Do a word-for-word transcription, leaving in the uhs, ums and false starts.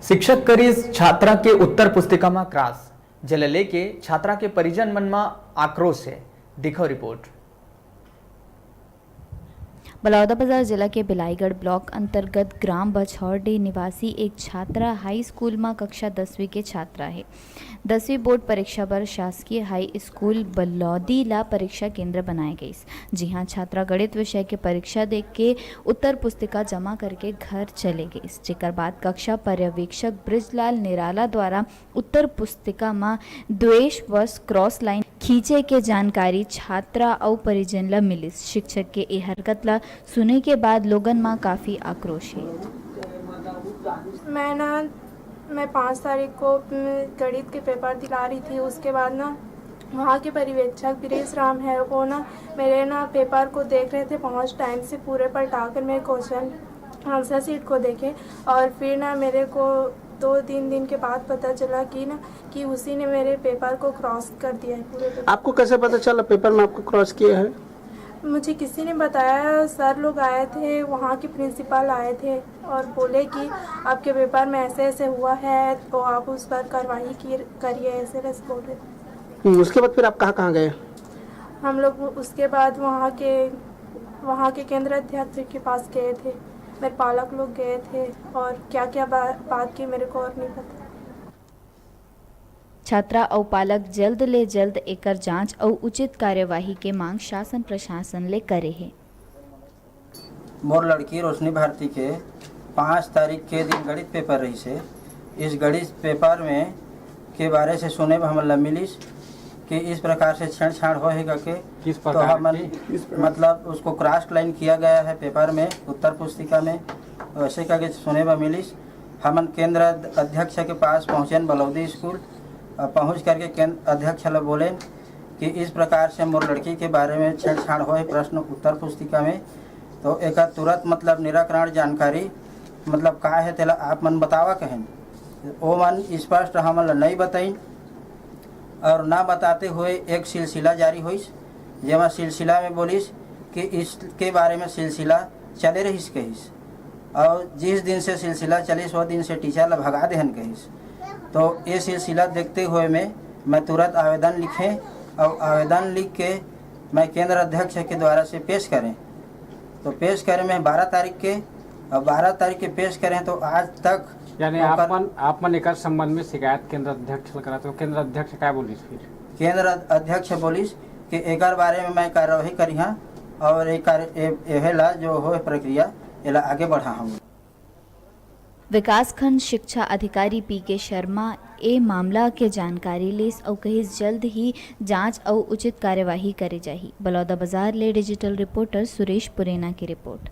शिक्षक करिस छात्रा के उत्तर पुस्तिका म क्रॉस, जेला लेके छात्रा के परिजन मन म आक्रोश हे। देखो रिपोर्ट। बलौदाबाजार जिला के बिलाईगढ़ ब्लॉक अंतर्गत ग्राम बछौरडी निवासी एक छात्रा हाई स्कूल म कक्षा दसवीं के छात्रा हे। दसवीं बोर्ड परीक्षा बर शासकीय हाई स्कूल बलौदी ला परीक्षा केंद्र बनाए गइस, जिहां छात्रा गणित विषय के परीक्षा दे के उत्तर पुस्तिका जमा करके घर चले गइस, जेकर बाद कक्षा पर्यवेक्षक ब्रिजलाल निराला द्वारा उत्तर पुस्तिका म द्वेषवश क्रॉस लाइन खींचे के जानकारी छात्रा अउ परिजन ल मिलिस। शिक्षक के ए हरकत ल सुने के बाद लोगन म काफी आक्रोश हे। मैं ना मैं पाँच तारीख को अपने गणित के पेपर दिला रही थी। उसके बाद ना वहाँ के पर्यवेक्षक वीरेश राम है, वो ना मेरे ना पेपर को देख रहे थे बहुत टाइम से, पूरे पलटा कर मेरे क्वेश्चन आंसर शीट को देखे। और फिर ना मेरे को दो तीन दिन के बाद पता चला कि ना कि उसी ने मेरे पेपर को क्रॉस कर दिया है, पूरे पेपर। आपको कैसे पता चला पेपर में आपको क्रॉस किया है? मुझे किसी ने बताया, सर लोग आए थे, वहाँ के प्रिंसिपल आए थे और बोले कि आपके पेपर में ऐसे ऐसे हुआ है, तो आप उस पर कार्रवाई की करिए, ऐसे वैसे बोल रहे थे। हम्म, उसके बाद फिर आप कहाँ कहाँ गए? हम लोग उसके बाद वहाँ के वहाँ के केंद्र अध्यक्ष के पास गए थे, मेरे पालक लोग गए थे और क्या क्या बा, बात की मेरे को और नहीं पता। छात्रा अउ पालक जल्द ले जल्द एकर जांच अउ उचित कार्यवाही के मांग शासन प्रशासन ले करे हे। मोर लड़की रोशनी भारती के पाँच तारीख के दिन गणित पेपर रहिसे। इस गणित पेपर में के बारे से सुने बर हमन ला मिलिस कि इस प्रकार से छेड़छाड़ होए हे करके। किस तो प्रकार हमन की? मतलब उसको क्रॉस लाइन किया गया है पेपर में, उत्तर पुस्तिका में, वैसे करके सुने बर मिलिस। हमन केंद्र अध-, अध्यक्ष के पास पहुँचेन बलौदी स्कूल। अ, पहुँच करके केंद्र अध्यक्ष ला बोलेन कि इस प्रकार से मोर लड़की के बारे में छेड़छाड़ होए प्रश्न उत्तर पुस्तिका में, तो एकर तुरंत मतलब निराकरण जानकारी मतलब का है तेला आप मन बतावा कहेन। ओ मन स्पष्ट हमन ला नहीं बताइन और ना बताते हुए एक सिलसिला जारी होइस, जेमा सिलसिला में बोलिस कि इसके बारे में सिलसिला चले रहिस कहिस। और जिस दिन से सिलसिला चलिस, वो दिन से टीचर ला भगा देहन कहिस। तो ये सिलसिला देखते हुए में मैं तुरंत आवेदन लिखे और आवेदन लिख के मैं केंद्र अध्यक्ष के द्वारा से पेश करें। तो पेश करें मैं बारह तारीख के, और बारह तारीख के पेश करें तो आज तक यानी ओकर- आप मन आप मन एकर संबंध में शिकायत केंद्र अध्यक्ष ल करत हो, केंद्र अध्यक्ष का बोलिस फिर? केंद्र अध्यक्ष बोलिस कि एकर बारे में मैं कार्यवाही करिहा और एक कार्य ए- एहे ला जो हो प्रक्रिया एला आगे बढ़ा हम। विकासखंड शिक्षा अधिकारी पी के शर्मा ए मामला के जानकारी लेस अउ कहिस जल्द ही जांच अउ उचित कार्यवाही करे जाही। बलौदाबाजार ले डिजिटल रिपोर्टर सुरेश पुरेना की रिपोर्ट।